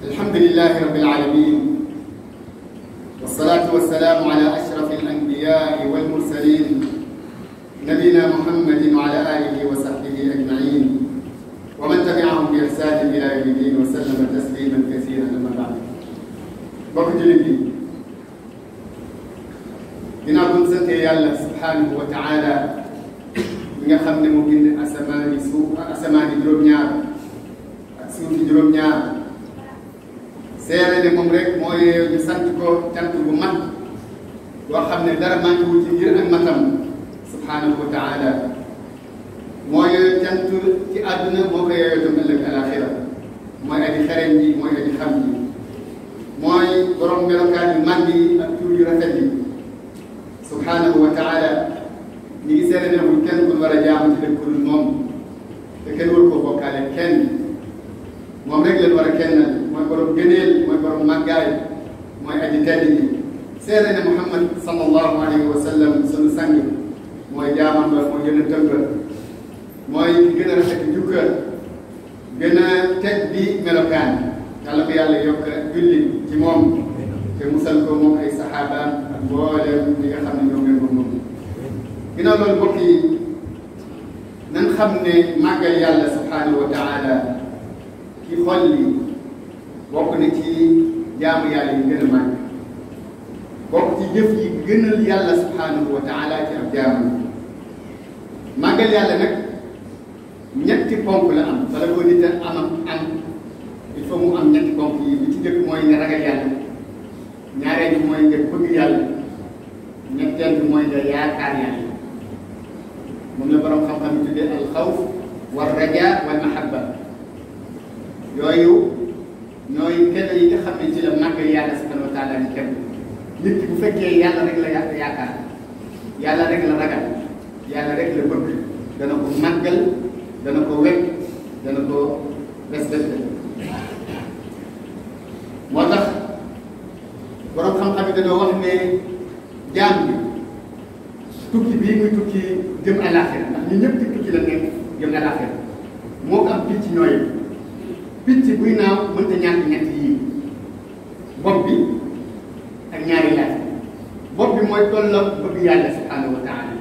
الحمد لله رب العالمين والصلاة والسلام على أشرف الأنبياء والمرسلين نبينا محمد وعلى آله وصحبه أجمعين ومن تبعهم بإحسان إلى يوم الدين وسلم تسليما كثيرا أما بعد. mbokk jullit yi ginnaaw bu ñu sante yàlla subhanahu wa taala mi nga xam ne moo bind asamaani suuf asamaani juróom-ñaar ak suufi juróom-ñaar seere ne moom rek moo yee ñu sant ko cant bu mat boo xam ne dara manqué wu ci ngir ak matam subhanahu wa taala moo yee cant ci àdduna moo ko yee tam ëllëg alaxira mooy aji xereñ ji mooy aji xam ji mooy borom melokaan yu màgg yi ak tur yu rafet yi subhanahu wa taala ñi ngi seere ne amul kenn ku war a jaamu ci dëkk dul moom te kenn war koo bokkaale kenn moom rek leen war a kennal mooy borom gëneel mooy borom màggaay mooy aji tedd ji seere ne Muhammad sallallahu alayhi wa sallam sunu sang mooy jaamam ba mooy gën a tëmb mooy ki gën a rafet jukka gën a teg bi melokaan yàlla ko yàlla yokk julli ci moom te musal ko moom ay saxaabaam ak mboolem ñi nga xam ne ñoo ngeen ko moom ginnaaw loolu mbokk yi nan xam ne màggal yàlla subhanahu wa taala ki xol li bokk na ci jaamu yàlla yi gën a màgg bokk ci jëf yi gënal yàlla subhanahu wa taala ci ab jaamu màggal yàlla nag ñetti ponk la am bala ko nit a am il faut mu am ñetti ponk yi bi ci njëkk mooy nga ragal yàlla ñaareel bi mooy nga bëgg yàlla ñetteel bi mooy nga yaakaar yàlla moom la borom xam-xam yi tuddee al xawf war raja wal mahabba yooyu ñooy kenn yi nga xam ne ci la màggal yàlla subhanahu wa taala ni kenn nit ki bu fekkee yàlla rek la yaakaar yàlla rek la ragal yàlla rek la bëgg dana ko màggal dana ko wekk dana ko respecté moo tax borom xam-xam yi dañoo wax ne jaam bi tukki bii muy tukki jëm àllaaxira ndax ñu ñëpp ci tukki la nekk jëm àllaaxira moo ko am picc ñooy picc buy naaw mënta ñàkk ñett yii bopp bi ak ñaari laaj bopp bi mooy tolloo bëgg yàlla subhanahu wa taala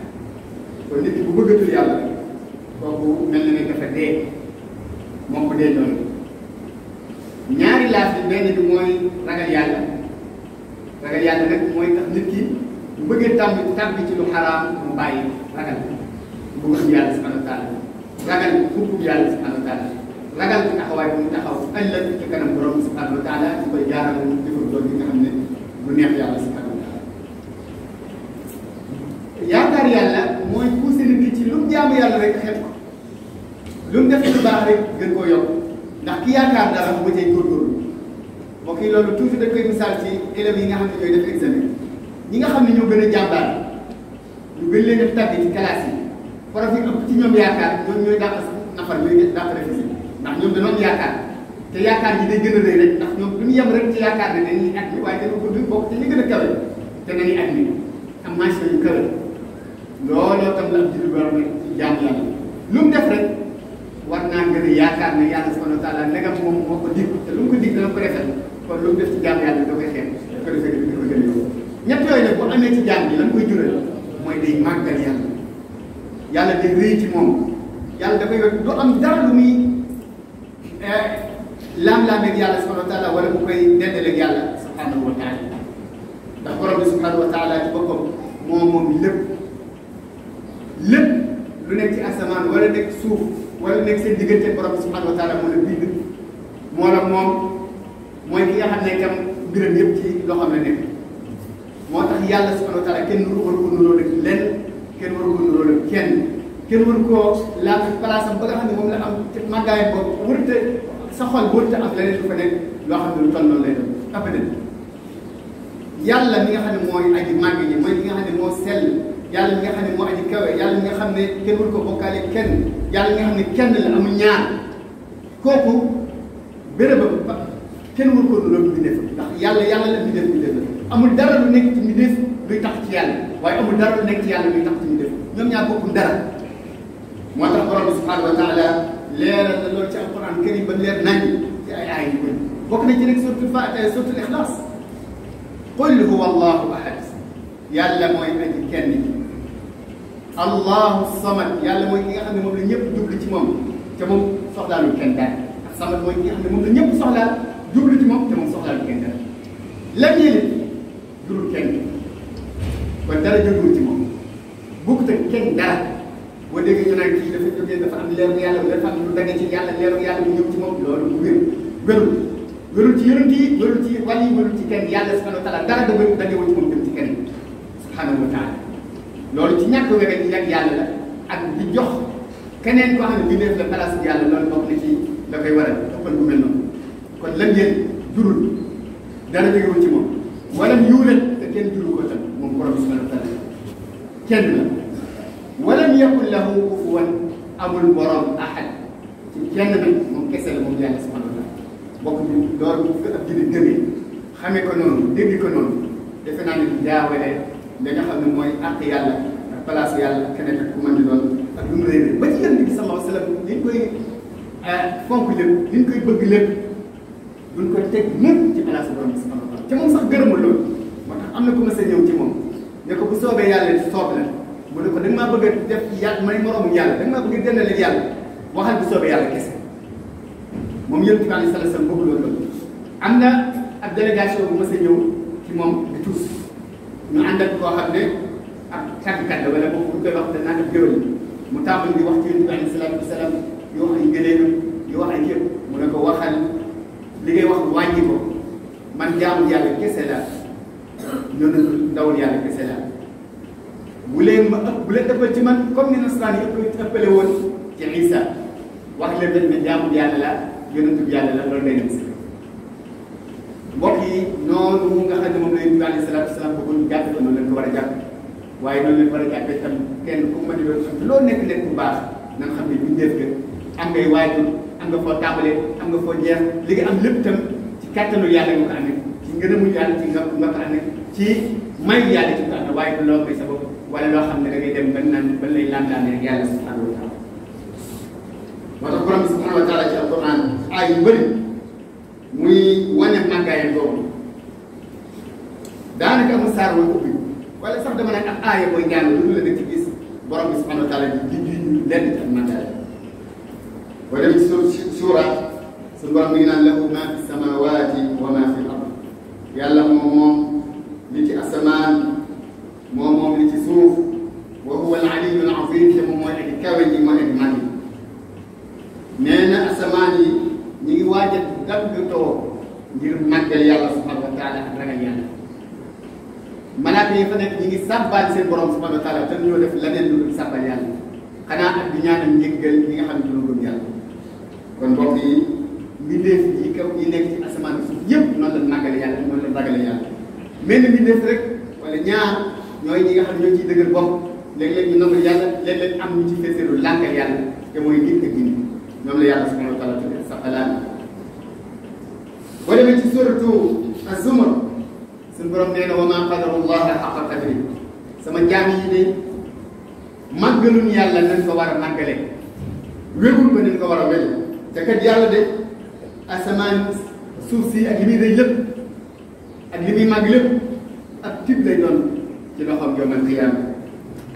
kon nit ki bu bëggatul yàlla kooku mel na ne dafa dee moom ko dee noonu ñaari laaj bi benn bi mooy ragal yàlla nag mooy tax nit ki bu bëggee tàbbi ci lu xaraam mu bàyyi ragal bu bëgg yàlla subhanahu wa taala ragal xubbub yàlla subhanahu wa taala ragal ci taxawaay bu mu taxaw ëllëg ci kanam borom subhanahu wa taala di koy jaaral mu jëfal loolu li nga xam ne lu neex yàlla subhanahu wa taala yaakaar yàlla mooy poussé nit ki ci lu mu jaamu yàlla rek xeeb ko lu mu def lu baax rek gën koo yokk ndax ki yaakaar dara bu ma cay góorgóorlu mbokk yi loolu toujours dañ koy misaal ci élèves yi nga xam ne ñooy def examen ñi nga xam ne ñoo gën a jàmbaar ñu gën leen def tàgg ci classe yi prof yi ëpp ci ñoom yaakaar ñoom ñooy dàq nafar ñooy dàq réfléchir ndax ñoom dañoo yaakaar te yaakaar ji day gën a rëy rek ndax ñoom duñu yem rek ci yaakaar ne dañuy at mi waaye dañoo bëgg bokk te ñu gën a kawe te dañuy at mi am mention yu kawe looloo tam la am jullit war ne ci jaamu yàlla lu mu def rek war naa gën a yaakaar ne yàlla subhanahu wa taala ndegam moom moo ko dig te lu mu ko dig dana ko defal kon lu mu def ci jaam yàlla da koy xeeb da ko defee di ko gën a yóbbu ñett yooyu nag bu amee ci jaam bi lan koy jural mooy day màggal yàlla day rëy ci moom yàlla da koy du am dara lu muy laam-laameeg yàlla subhanahu wa taala wala mu koy dendaleeg yàlla subhanahu wa taala ndax borom bi subhanahu wa taala ci boppam moom lépp lu nekk ci asamaan wala nekk suuf wala nekk seen diggante borom bi subhanahu wa taala moo la bind moo la moom mooy ki nga xam ne itam mbiram yëpp ci loxoom la nekk moo tax yàlla subhanahu wa taala kenn waru ko nuroo rek lenn kenn waru ko nuroo rek kenn waru koo laaj place am ba nga xam ne moom la am ci màggaay boobu wërte sa xol wërte am leneen lu fa nekk loo xam ne lu toll noonu lay doon abadan yàlla mi nga xam ne mooy aji màgg ji mooy li nga xam ne moo sell yàlla mi nga xam ne moo aji kawe yàlla mi nga xam ne kenn waru ko bokkaale kenn yàlla mi nga xam ne kenn la amul ñaar kooku bérébam kenn waru ko nuroo mbindeef ndax yàlla la mbindeef amul dara lu nekk ci mbindeef luy tax ci yàlla waaye amul dara lu nekk ci yàlla luy tax ci mbindeef ñoom ñaar bokkul dara moo tax borom bi subhanahu wa taala leeral na loolu ci alquran karim ba leer nañ ci ay aay yu bëri bokk na ci rek suratul Ixlaas qul huwa allahu ahad yàlla mooy aji kenn allahu samad yàlla mooy ki nga xam ne moom la ñëpp jublu ci moom te moom soxlaalul kenn dara ak samad mooy ki nga xam ne moom la ñëpp soxlaal jublu ci moom te moom soxlaalul kenn dara lam yalid jurul kenn kon dara jógul ci moom bokkut ak kenn dara boo déggee ñu naan kii dafa jógee dafa am leeru yàlla dafa am lu dagge ci yàlla leeru yàlla bu ñëw ci moom loolu bu wérul ci yonent yi wérul ci wàll yi wérul ci kenn yàlla subhanahu wa taala dara dagewul ci moom dem ci kenn subhanahu wa taala loolu ci ñàkk wége ci yàgg yàlla la ak di jox keneen koo xam ne bindeef la place bi yàlla loolu bokk na ci la koy waral ëppal bu mel noonu kon lan ngeen jurul dara jógewul ci moom wala yuulat te kenn juru ko tam moom borom subhanahu wa taala kenn la walam yakun lahu kufuwan amul borom ahad ci kenn nag moom kese la moom yàlla subhanahu wa taala bokk bi loolu bu fi ab jëli gëmee xamee ko noonu dégg ko noonu defe naa ne jaawale li nga xam ne mooy àq yàlla ak place yàlla ak keneen ak ku mën di doon ak lu mu réeré ba ci yonent bi sallallahu alayhi wa sallam liñ koy fonk lépp liñ koy bëgg lépp duñ ko teg lépp ci place borom bi subhanahu wa taala te moom sax gërëmul loolu moo tax am na ku ma sa ñëw ci moom ne ko bu soobee yàlla soob la mu ne ko da nga maa bëgg a def yàlla may moroomu yàlla da nga maa bëgg a dendale yàlla waxal bu soobee yàlla kese moom yonent bi alayhi salaam bëgg loolu am na ab délégation bu ma sa ñëw ci moom di tuus ñu ànd ak koo xam ne ak kàddukat la wala boobu bu koy wax danaa def géwél mu tàmbali di wax ci yonent bi alayhi salaatu wasalaam di wax ay ngëneelam di wax ay yëpp mu ne ko waxal li ngay wax wàññi ko man jaamu yàlla kese la ñoo ndawul yàlla kese la bu leen ma ëpp bu leen ëppal ci man comme ni nasaraan yi ëppale woon ci Isa wax leen dañ ne jaamu yàlla la yonentu bi yàlla la loolu lay dem si mbokk yi noonu nga xam ne moom la yonent bi alayhi salaatu wasalaam bëggoon jàppe ko noonu lañ ko war a jàpp waaye noonu lañ war a jàppee tam kenn ku ma di doon loo nekk nekk bu baax na nga xam ne buñ def que am ngay waajur am nga foo tàmbalee am nga foo jeex li nga am lépp tam ci kàttanu yàlla nga ko amee ci ngërëmu yàlla ci nga ko amee ci mayu yàlla ci nga ko amee waaye du loo koy sa bopp wala loo xam ne da ngay dem ban naan ban lay lam-laamee ak yàlla subhanahu wa taala moo tax borom bi subhanahu wa taala ci alquran ay yu bëri muy wane màggaayam boobu daanaka amul saar mooy ubbi wala sax dama naan ak aaya booy jàng lu la nga ci gis borom bi subhanahu wa taala di ñu lenn ci ak màggaayam boo dem ci suura suñu borom mi ngi naan lahu ma fi samawati wa ma fi ard yàlla moom li ci asamaan moom li ci suuf wa huwa al aliyyu al azim te moom mooy aji kawe ji mooy aji màgg nee na asamaan yi ñu ngi waaj a gàggatoo ngir màggal yàlla subhanahu wa taala ak ragal yàlla malaaka yi fa nekk ñu ngi sàbbaal seen borom subhanahu wa taala te ñoo def leneen lu dul sàbbal yàlla xanaa ak di ñaanal njëggal ñi nga xam ne du gëm yàlla kon mbokk yi mbindeef yi kaw yi nekk ci asamaan bi suuf yëpp noonu la màggale yàlla noonu la ragale yàlla mel ni mbindeef rek wala ñaar ñooy ñi nga xam ne ñoo ciy dëgër bopp léeg-léeg ñu nangu yàlla léeg-léeg am ñu ci feeseeru lànkal yàlla te mooy nit ak nit ñoom la yàlla subhanahu wa taala tudde saqalaan boo demee ci suratu az-zumar suñu borom nee na wa maa qadarullaha xaqa qadri sama jaam yi de màggaluñ yàlla nañ ko war a màggale wégul ko nañ ko war a wég te kat yàlla de asamaan suuf si ak li muy rëy lépp ak li muy màgg lépp ak tib lay doon ci loxoom yawmal qiyaama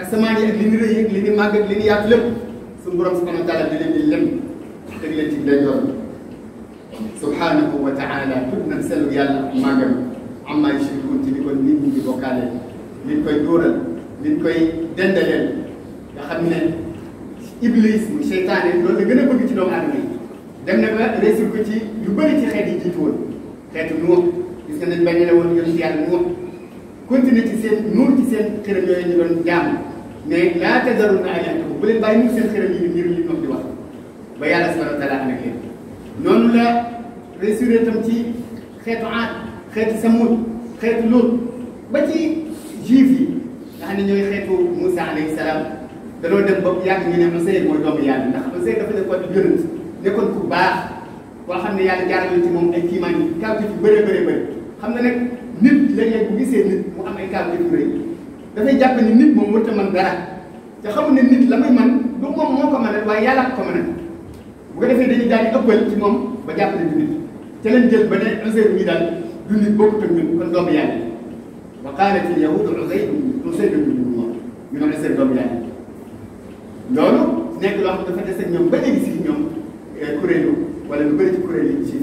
asamaan yi ak li muy rëy ak li muy màgg ak li muy yaatu lépp suñu borom subhanahu wa taala di leen di lem teg leen ci lay doon subhanahu wa taala tudd nañ selu yàlla ak màggam amma yushrikuun ci li ko nit ñi di bokkaale liñ koy dóoral liñ koy dendaleel nga xam ne iblis mu seytaane loolu la gën a bëgg ci doomu aadama yi dem na ba réussir ko ci yu bëri ci xeet yi jiitu woon xeetu Nuux gis nga nañ bañ ne woon yoon ci yàlla Nuux continuer ci seen nuur ci seen xërëm yooyu ñu doon jaam mais laa tazarunna aalihatakum bu leen bàyyi mu seen xërëm yi ngir li Nuux di wax ba yàlla subhanahu wa taala anak leen noonu la réussir itam ci xeetu Aad xeetu Samud xeetu Luut ba ci juif yi nga xam ne ñooy xeetu Moussa alayhi salaam danoo dem ba yàgg ñu ne Useyr mooy doomu yàlla ndax Useyr dafa nekkoon yonent nekkoon ku baax boo xam ne yàlla jaarale ci moom ay kiimaan yi kawtif yu bëree bëri bëri xam nga nag nit léeg-léeg bu gisee nit mu am ay kawtif yu rëy dafay jàpp ni nit moom warut a mën dara te xamul ne nit la muy man du moom moo ko mën waaye yàlla ko mën bu ko defee dañuy daal di ëppal ci moom ba jàpp ne du nit ca leen jël ba ne Uzayr mi daal du nit bokkut ak ñun kon doomu yàlla wa qaalat al yahuudu Uzayr ibnullah ñu ne Uzayr doomu yàlla loolu nekk loo xam dafa des ak ñoom ba léegi si ñoom kuréelu wala lu bëri ci kuréel yi ci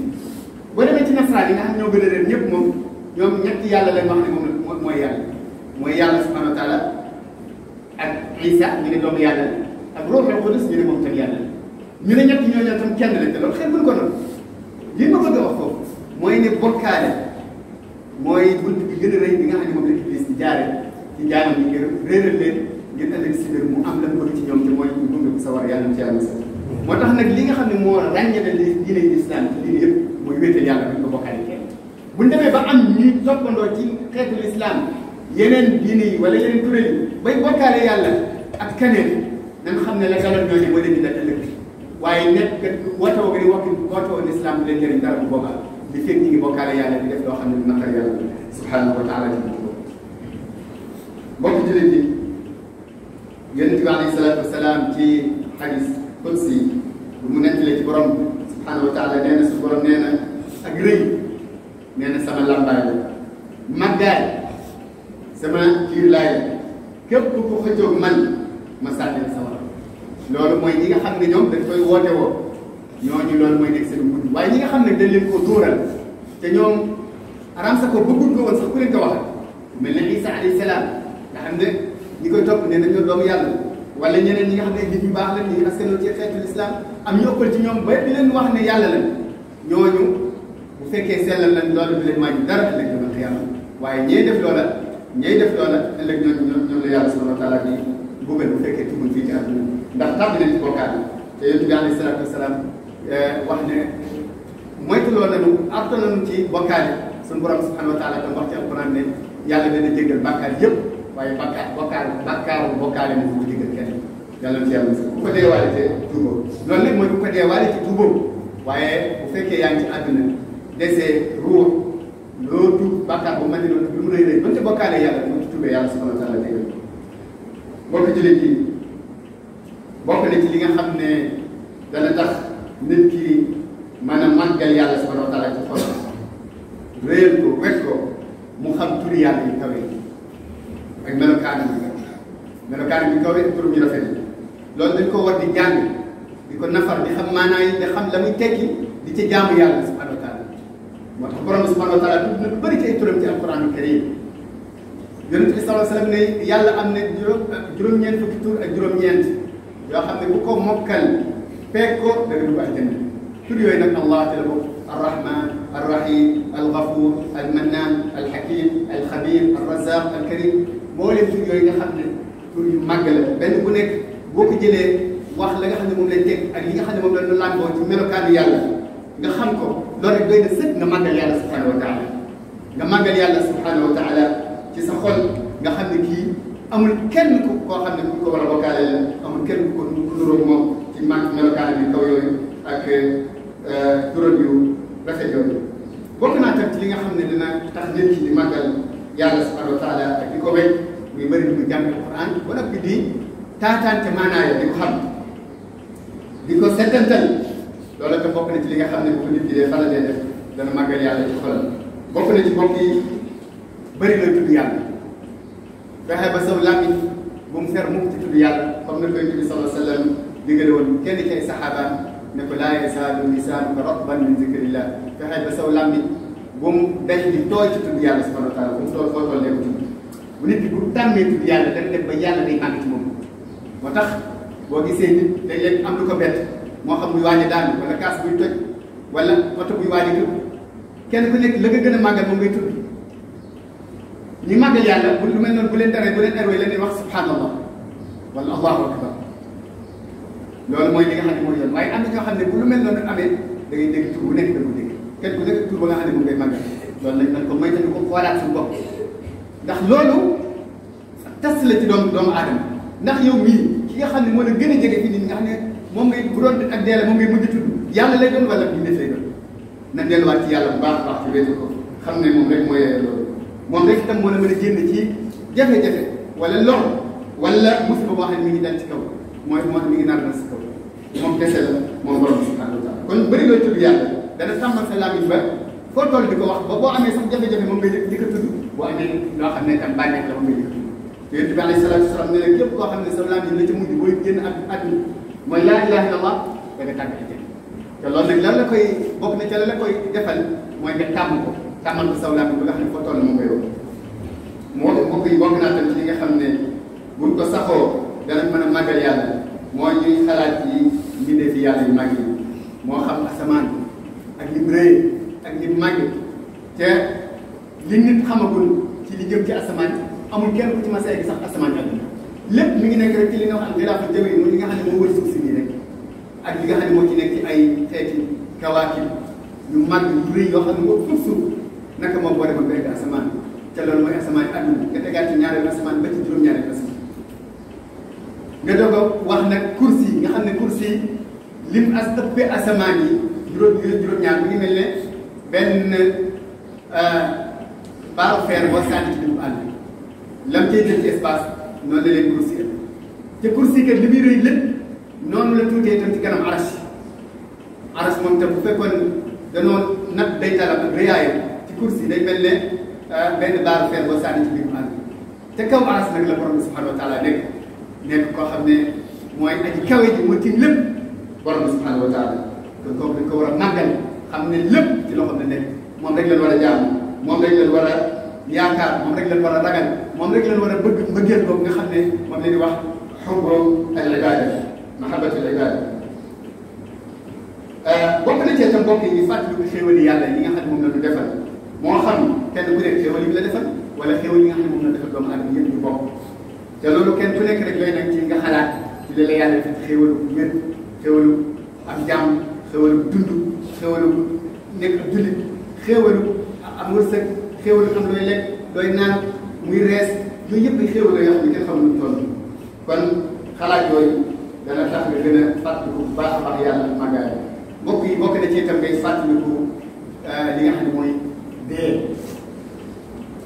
boo demee ci nasaraan yi nga xam ñoo gën a réer ñëpp moom ñoom ñetti yàlla lañ wax ne moom mooy yàlla subhanahu wa taala ak Isa ñu ne doomu yàlla ak Ruuhul Qudus ñu ne moom tam yàlla ñu ne ñett ñooñu tam kenn lañ te loolu xel mënu ko noonu li ma bëgg a wax foofu mooy ne bokkaale mooy bunt bi gën a rëy bi nga xam ne moom la Iblis di jaare ci jaamam yi ngir réeral leen ngir ëllëg si biir mu am lan bëgg ci ñoom te mooy ñu dund ko sa war yàlla ci yàlla sa moo tax nag li nga xam ne moo ràññale diine islam ci diine yëpp mooy wéetal yàlla buñ ko bokkaale kenn buñ demee ba am ñuy toppandoo ci xeetul islam yeneen diine yi wala yeneen kuréel yi bay bokkaale yàlla ak keneen nañ xam ne la daloon ñooñu moo leen di dal ëllëg waaye nekk wootoo nga di wootoo islam bi leen jëriñ dara bu boobaa li fekk ñi ngi bokkaale yàlla di def loo xam ne du naqar yàlla subhanahu wa taala ci mbokk jullit yi yonent bi alayhi salaatu wasalaam ci xadis qudsi bu mu nettalee ci borom subhanahu wa taala nee na su borom nee na ak rëy nee na sama làmbaay la màggaay sama jiir laay la képp ku xëccoog man ma sànni sa war loolu mooy ñi nga xam ne ñoom dañ koy woote woo ñooñu loolu mooy nekk seen mujj waaye ñi nga xam ne dañ leen koo dóoral te ñoom aram sa ko bëggul ko woon sax ku leen ko waxal mel ne Isa alayhi salaam nga xam ne ñi koy topp ne nañoo doomu yàlla wala ñeneen ñi nga xam ne nit ñu baax la ñi askanoo ci xeetul islam am ñu ëppal ci ñoom ba di leen wax ne yàlla la ñooñu bu fekkee sellal lañ loolu di leen wàññi dara ëllëg dama xiyama waaye ñey def loola ëllëg ñoom la yàlla subhanahu wa taala bi buggal bu fekkee tugul fii ci àdduna ndax tàbbi nañ ci bokkaat te yonent bi alayhi salaatu wasalaam wax ne moytuloo nañu arto nañu ci bokkaale suñu borom subhanahu wa taala tam wax ci alquran ne yàlla dana jéggal bàkkaar yëpp waaye bàkkaaru bokkaale moom du jéggal kenn yàlla na ci yàlla ku ko deewaale te tuuboo loolu nag mooy bu ko deewaale ci tuuboo waaye bu fekkee yaa ngi ci àdduna desee ruux loo tuub bàkkaar bu mel ni loolu lu mu rëy rëy ba te bokkaale yàlla mu ci tuubee yàlla subhanahu wa taala jéggal bokk jullit yi bokk na ci li nga xam ne dana tax nit ki mën a màggal yàlla subhanahu wa taala ci xol réer ko wet ko mu xam turi yàlla yi kawe ak melokaanam bi kawe ak turam yu rafet yi loolu dañ ko war di jàng di ko nafar di xam maanaa yi di xam la muy tekki di ci jaamu yàlla subhanahu wa taala moo tax borom subhanahu wa taala tudd na lu bëri ci ay turam ci alquranul karim yonent bi sallallahu alayhi wa sallam ne yàlla am na juróom-ñeent fukki tur ak juróom-ñeent yoo xam ne bu ko mokkal fekk ko da nga dugg aljanna tur yooyu nag allah te la bokk arrahman arrahim algafur almannan alhakim alxabir alrazaq alkarim moo leen tur yooyu nga xam ne tur yu màgg la benn bu nekk boo ko jëlee wax la nga xam ne moom lay teg ak li nga xam ne moom la ñu làmboo ci melokaanu yàlla nga xam ko loolu rek doy na sëkk nga màggal yàlla subhanahu wa taala nga màggal yàlla subhanahu wa taala ci sa xol nga xam ne kii amul kenn koo xam ne ku ko war a bokkaale la amul kenn ku nuróog moom ci melokaan bi kaw yooyu ak turam yu rafet yooyu bokk naa tam ci li nga xam ne dina tax nit ki di màggal yàlla subhanahu wa taala ak di ko wéy muy bëri di jàng alquran ba noppi di taataante maanaaya di ko xam di ko settantal loolu tam bokk na ci li nga xam ne bu ko nit ki dee faralee def dana màggal yàlla ci xolam bokk na ci mbokk yi bëri na tudd yàlla fexe ba saw làmmiñ bu mu fer mukk ci tudd yàlla comme na koy nabi sallallahu alayhi wa sallam digale woon kenn ci ay saxaabaam ne ko laa yazaalu lisaanuka ratban min zikrillah fexe ba saw làmmiñ bu mu dañ di tooy ci tudd yàlla subhanahu wa taala bu mu tool foo toll ko tudd bu nit bi bu tàmmee tudd yàlla dana dem ba yàlla day màgg ci moom moo tax boo gisee nit léeg-léeg am lu ko bett moo xam buy waaj a daan wala kaas buy toj wala oto buy waaj a gëpp kenn ku nekk la nga gën a màggal moom ngay tudd ñi màggal yàlla bu lu mel noonu bu leen daree bu leen erwee leen wax subhanallah wala allahu akbar loolu mooy li nga xam ne mooy yoon waaye am na ñoo xam ne bu lu mel noonu amee da ngay dégg tur bu nekk da ko dégg kenn ku nekk tur ba nga xam ne moom ngay màggal loolu nag nañ ko moytandi ko xoolaat suñu bopp ndax loolu test la ci doomu aadama ndax yow mii ki nga xam ne moo la gën a jege fi nit nga xam ne moom ngay bu doon ak deele moom ngay mujj tudd yàlla lay doon wala ñu def lay doon na delluwaat ci yàlla bu baax a baax ci wéetu ko xam ne moom rek mooy loolu moom rek itam moo la mën a génn ci jafe-jafe wala lor wala musiba boo xam ne mi ngi dal ci kaw mooy moo mi ngi naan na si kaw moom kese la moom borom subhanahu wa taala kon bëri loo tudd yàlla dana tàmmal sa làmmiñ ba foo toll di ko wax ba boo amee sax jafe-jafe moom ngay di ko tudd boo amee loo xam ne tam bànneex la moom ngay di ko tudd te yonent bi alayhi salaatu wasalaam ne la képp koo xam ne sa làmmiñ la ca mujj booy génn ak àdduna mooy laa ilaaha illallah da nga tàgg ci te loolu nag lan la koy bokk na ca la koy defal mooy nga tàmm ko tàmmal ko saw làmmiñ ba nga xam ne foo toll moom ngay wax moo mbokk yi bokk naa tam ci li nga xam ne buñ ko saxoo danañ mën a màggal yàlla mooy ñuy xalaat yi mbindee fi yàlla yu màgg yi moo xam asamaan ak li mu rëy ak li mu màgg te li nit xamagul ci li jëm ci asamaan amul kenn ku ci mas a egg sax asamaan ak lépp mi ngi nekk rek ci li nga xam ne daa fa jëme mooy li nga xam ne moo wër suuf si nii rek ak li nga xam ne moo ci nekk ci ay xeeti kawaakib yu màgg yu rëy yoo xam ne moo fuf suuf naka moom boo demoon ba egg asamaan te loolu mooy asamaan àdduna nga tegaat ci ñaareelu asamaan ba ci juróom-ñaareelu asamaan nga doog a wax nag kursi nga xam ne kursi lim as ëppee asamaan yi juróom-ñaar mi ngi mel ne benn baaru fer boo sànni ci diggu àll bi lam cay jël ci espace noonu la leen kursi ëpp te kursi kat li muy rëy lépp noonu la tuutee itam ci kanam aras moom tam bu fekkoon danoo nat day talam ak rëyaayam ci kursi day mel ne benn baaru fer boo sànni ci diggu àll bi te kaw aras nag la borom bi subhanahu wa taala nekk koo xam ne mooy aji kawe ji moo tiim lépp borom bi subhanahu wa taala kon kooku dañ ko war a màggal xam ne lépp ci loxoom la nekk moom rek leen war a jaamu moom rek leen war a yaakaar moom rek leen war a ragal moom rek leen war a bëgg mbëggeel boobu nga xam ne moom la ñuy wax xubbu al ibada mahabbatu al ibada bokk na ci tam mbokk yi ñu fàttali ko xéewali yàlla yi nga xam ne moom la ñu defal moo xam kenn ku nekk xéewal yi la defal wala xéewal yi nga xam ne moom la defal doomu aadama yëpp ñu bokk te loolu kenn ku nekk rek doy nag ci nga xalaat ci li la yàlla def xéewalu wér xéewalu am jàmm xéewalu dund xéewalu nekk ab jullit xéewalu am wërsëg xéewalu am looy lekk looy naan muy rees yooyu yëpp ay xéewal yoo xam ne kenn xamul toll kon xalaat yooyu dana tax nga gën a fàttaliku bu baax a baax yàlla màggaay mbokk yi bokk na ci itam ngay fàttaliku li nga xam ne mooy dee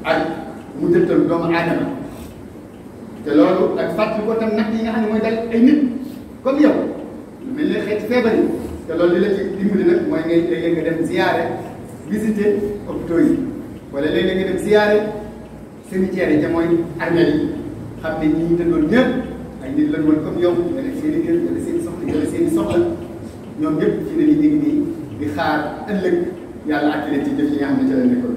ak mu dëttal doomu aadama te loolu ak fàttali ko tam nag yi nga xam ne mooy dal ay nit comme yow lu mel ne xeeti feebar yi te loolu li la ci dimbali nag mooy ngay léeg-léeg nga dem ziyaare visiter hôpitaux yi wala léeg-léeg nga dem ziyaare cimetière yi te mooy armeel yi xam ne ñi ñu tëddoon ñëpp ay nit lañ woon comme yow nga def seen i kër nga def seen i soxla nga def seen i soxla ñoom ñëpp ci ne ñu ngi nii di xaar ëllëg yàlla àtte leen ci jëf yi nga xam ne ca la nekkoon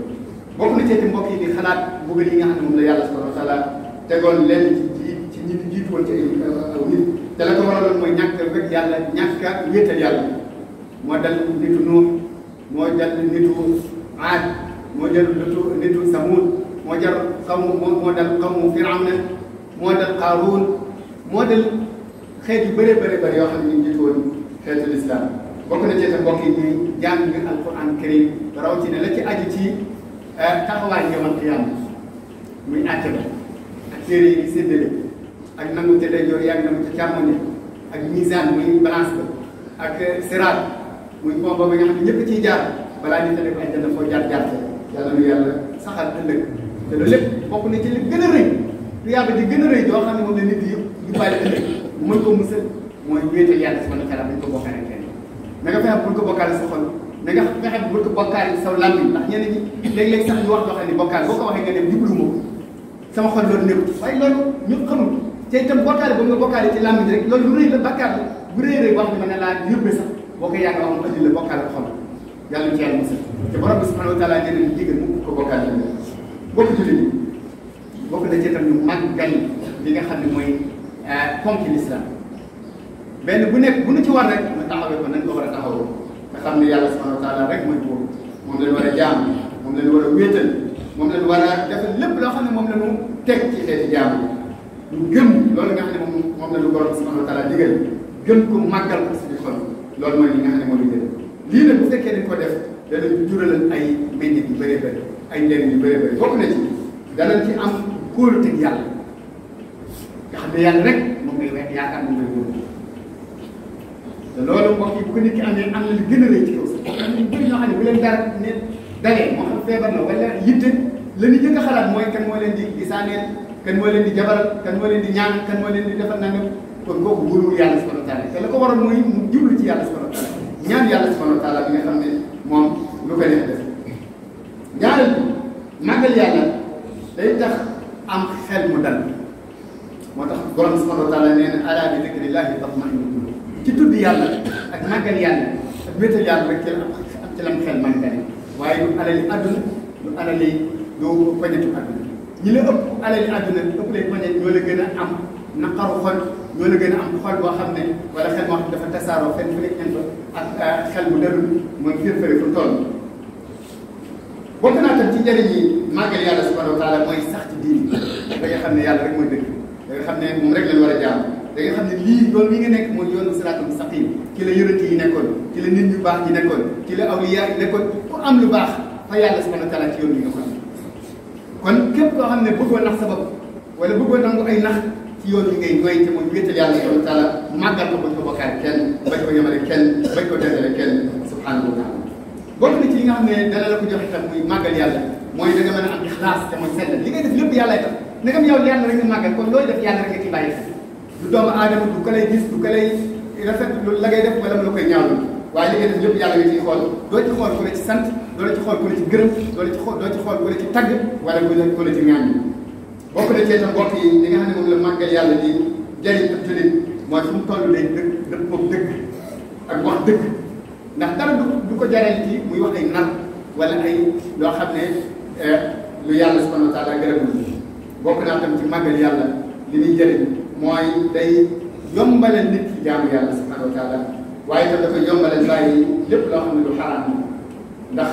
bokk na ci mbokk yi di xalaat mbugal yi nga xam ne moom la yàlla subhanahu wa taala tegoon lenn ci ñi jiitu woon ci ay nit te la ko waraloon mooy ñàkk rek yàlla ñàkk a wéetal yàlla moo dal nitu Nuux moo dal nitu Aad moo dal nitu Samuud moo dal xawmu Firawna moo dal Qaaruun moo dal xeet yu bëree bëri yoo xam ne ñu jiitu woon xeetu lislaam bokk na ci itam mbokk yi ñuy jàng alquran karim rawatina la ci aju ci taxawaay yawmal qiyaama muy àtte ba ak téere yi di séddale ak nangu te day joor yàgg nangu te càmmoñe ak misaan muy balance ba ak siraat muy pont boobu nga xam ne ñëpp ciy jaar balaa ñu tane ko àjjana foo jaar yàlla nu yàlla saxal ëllëg te loolu lépp bokk na ci li gën a rëy tuyaaba di gën a rëy doo xam ne moom la nit yi yëpp yu bàyyi ëllëg mën ko musal mooy wéetal yàlla subhanahu wa taala dañ ko bokkaale kenn na nga fexe bul ko bokkaale sa xol na nga fexe bul ko bokkaale saw làmmiñ ndax ñeneen ñi léeg-léeg sax ñu wax loo xam ne bokkaale boo ko waxee nga dem jubluwuma ko sama xol loolu néew waaye loolu ñëpp xamul te itam bokkaale ba nga bokkaale ci làmmiñ rek loolu lu rëy la bakkaar la bu rëy rëy wax ni mën na laa yóbbee sax boo ko yàgg wax mu andi la bokkaale ko xol yàlla ci yàlla musal te borom bi subhanahu wa taala nee na digal mu ko bokkaale la bokk jullit ñi bokk na ci itam ñu màggal li nga xam ne mooy ponk l'islam benn bu nekk bu nu ci war rek ñu taxawee ko nañ ko war a taxawoo nga xam ne yàlla subhanahu wa taala rek mooy buur moom lañu war a jaam moom lañu war a wéetal moom lañu war a defal lépp loo xam ne moom lañu teg ci xeeti jaam ñu gëm loolu nga xam ne moom lañu borom subhanahu wa taala digal gëm ko màggal ko suñu xol loolu mooy li nga xam ne moo ñu jël lii nag bu fekkee dañ ko def danañ juralal ay meññit yu bëree bëri ay njëriñ yu bëree bëri bokk na ci danañ ci am kóolute yàlla nga xam ne yàlla rek moom ngay wax yaakaar moom ngay wóor te loolu mbokk yi bu ko nit ki amee am na lu gën a rëy ci kaw sax am na bëri ñoo xam ne bu leen dara ne dalee moo xam feebar na wala yitte la ñu jëkk a xalaat mooy kan moo leen di gisaaneel kan moo leen di jabaral kan moo leen di ñaan kan moo leen di defal nangam kon kooku wóorul yàlla subhanahu wa taala te la ko waral mooy mu jublu ci yàlla subhanahu wa taala ñaan yàlla subhanahu wa taala bi nga xam ne moom lu ko neex def. ñaareel bi màggal yàlla day tax am xel mu dal moo tax borom subhanahu wa taala nee na alaa bi dikrillahi tatma'innul qulub ci tudd yàlla ak màggal yàlla ak wéetal yàlla rek ci lam xel man dane waaye du alali àdduna du alali du poñetu àdduna ñi la ëpp alali àdduna ëpp lay poñet ñoo la gën a am naqaru xol ñoo la gën a am xol boo xam ne wala xel moo xam ne dafa tasaaroo fenn fu nekk ñen fa ak xel bu dalul mooy firfëre fu toll. bokk naa tam ci njëriñ yi màggal yàlla subhanahu wa taala mooy sax ci diini da nga xam ne yàlla rek mooy dëgg da nga xam ne moom rek lañ war a jaam da nga xam ne lii loolu li nga nekk mooy yoonu siraatal mustaqim ci la yonent yi nekkoon ci la nit ñu baax ñi nekkoon ci la awliya yi nekkoon ku am lu baax fa yàlla subhanahu wa taala ci yoon bi nga xam kon képp koo xam ne bëggoo nax sa bopp wala bëggoo nangu ay nax ci yoon yi ngay ngoy te mooy wéetal yàlla subhanahu wa taala màggal ko bañ ko bokkaale kenn bañ ko yemale kenn bañ ko dendale kenn subhanahu wa taala bokk na ci li nga xam ne dana la ko joxe tam muy màggal yàlla mooy da nga mën a am ixlaas te mooy sellal li ngay def lépp yàlla tax ndegam yow yàlla rek nga màggal kon looy def yàlla rek nga ci bàyyi xel du doomu aadama du ko lay gis du ko lay rafet la ngay def wala mu la koy ñaawlu waaye li ngay def lépp yàlla nga ciy xool doo ci xool ku la ci sant doo la ci xool ku la ci gërëm doo la ci xool ku la ci tagg wala ku la ci ñaan bokk na ci itam mbokk yi li nga xam ne moom la màggal yàlla di jëriñ ak jullit mooy fu mu toll day dëgg moom dëgg ak wax dëgg ndax dara du ko jaral ci muy wax ay nar wala ay loo xam ne lu yàlla subhanahu wa taala gërëmul bokk naa tam ci màggal yàlla li muy jëriñ mooy day yombalal nit ki jaamu yàlla subhanahu wa taala waaye tam dafa yombalal bàyyi lépp loo xam ne lu xaraam ndax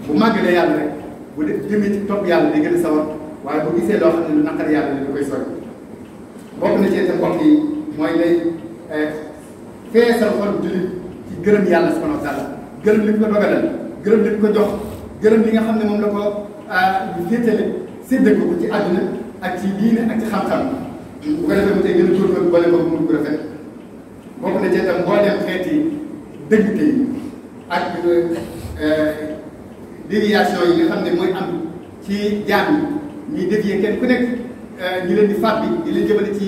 bu màggalee yàlla rek bu def jëmee ci topp yàlla day gën a sawar waaye bu gisee loo xam ne lu naqar yàlla ne du koy sori bokk na ci itam mbokk yi mooy day feesal xol jullit ci gërëm yàlla subhanahu wa taala gërëm li ko dogalal gërëm li ko jox gërëm li nga xam ne moom la ko féetale séddale ko ci àdduna ak ci diine ak ci xam-xam bu ko defee mu tey gën a tuur boole ko mu bu rafet bokk na ci itam mbooleem xeeti dëggte yi ak déviation yi nga xam ne mooy am ci jaam yi ñuy dévier kenn ku nekk ñi leen di fàbbi di leen jëmale ci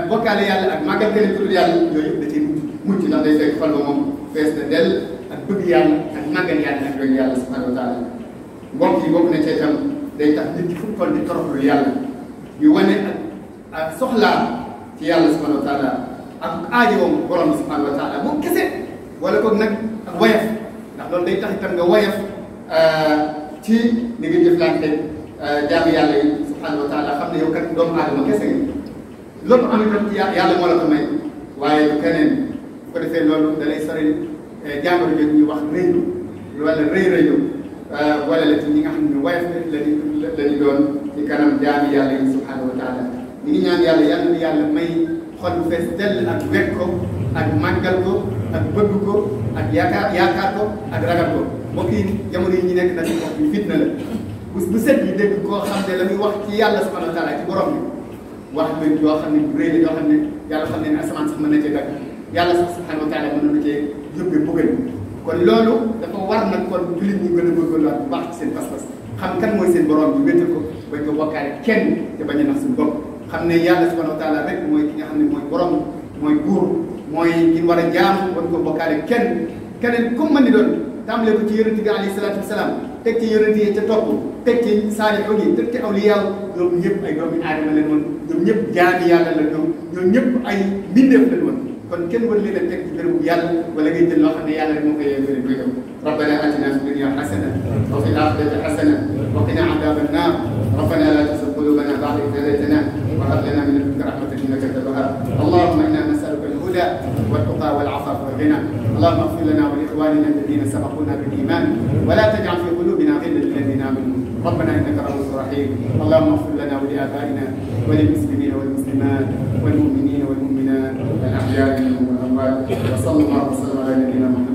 bokkaale yàlla ak màggal keneen ku dul yàlla yooyu yëpp da ciy mucc ndax day fekk xol ba moom fees na dell ak bëgg yàlla ak màggal yàlla ak yooyu yàlla subhanahu wa taala mbokk yi bokk na ci itam day tax nit ki fu mu toll di toroxlu yàlla yu wane ak soxlaa ci yàlla subhanahu wa taala ak aajoom borom subhanahu wa taala moom kese wala ko nag ak woyof ndax loolu day tax itam nga woyof ci ni nga jëflante jaamu yàlla yi subhanahu wa taala xam ne yow kat doomu aadama kese nga loolu am itam ci yàlla moo la ko may waaye du keneen bu ko defee loolu da lay sori jàngoro jooju ñuy wax rëylu wala rëy-rëylu wala la ci ñi nga xam ne woyof lañu doon ci kanam jaami yàlla yi subhanahu wa taala ñi ngi ñaan yàlla yàlla na yàlla may xol bu fees dell ak wekk ko ak màggal ko ak bëgg ko ak yaakaar ko ak ragal ko mbokk yi jamono yi ñu nekk nag wax bi fitna la bu set yi dégg koo xam ne la muy wax ci yàlla subhanahu wa taala ci borom bi wax la yoo xam ne rëy la yoo xam ne yàlla xam ne ne asamaan sax mën na cee dagg yàlla sax subhanahu wa taala mën na cee yóbbe bëggal kon loolu dafa war nag kon jullit ñi gën a góorgóorluwaat bu baax ci seen pas-pas xam kan mooy seen borom bi wéetal ko bañ ko bokkaale kenn te bañ a nax suñu bopp xam ne yàlla subhanahu wa taala rek mooy ki nga xam ne mooy borom mooy buur mooy ki war a jaam bañ ko bokkaale keneen comme man ni doon tàmbalee ko ci yonent bi alayhi salaatu wasalaam teg ci yonent yi ca topp teg ci saalihoon yi teg ci awliyaaw ñoom ñëpp ay doomi aadama leen woon ñoom ñëpp jaami yàlla la ñoom ñëpp ay mbindeef leen woon kon kenn war leen a teg ci bérébu yàlla wala ngay jël loo xam ne yàlla rek moo koy yëngu koy def rabbana atina fi dunya hasana wa fil akhirati hasana wa qina adhaban nar rabbana la tuzigh qulubana ba'da idh hadaytana wa hab lana min ladunka rahmatan innaka antal wahhab allahumma inna nas'aluka al-huda wat-tuqa wal-'afafa wal-ghina اللهم اغفر لنا ولاخواننا الذين سبقونا بالايمان ولا تجعل في قلوبنا غلا للذين امنوا ربنا انك رؤوف رحيم اللهم اغفر لنا ولابائنا وللمسلمين والمسلمات والمؤمنين والمؤمنات الاحياء منهم والاموات وصلى الله وسلم على نبينا محمد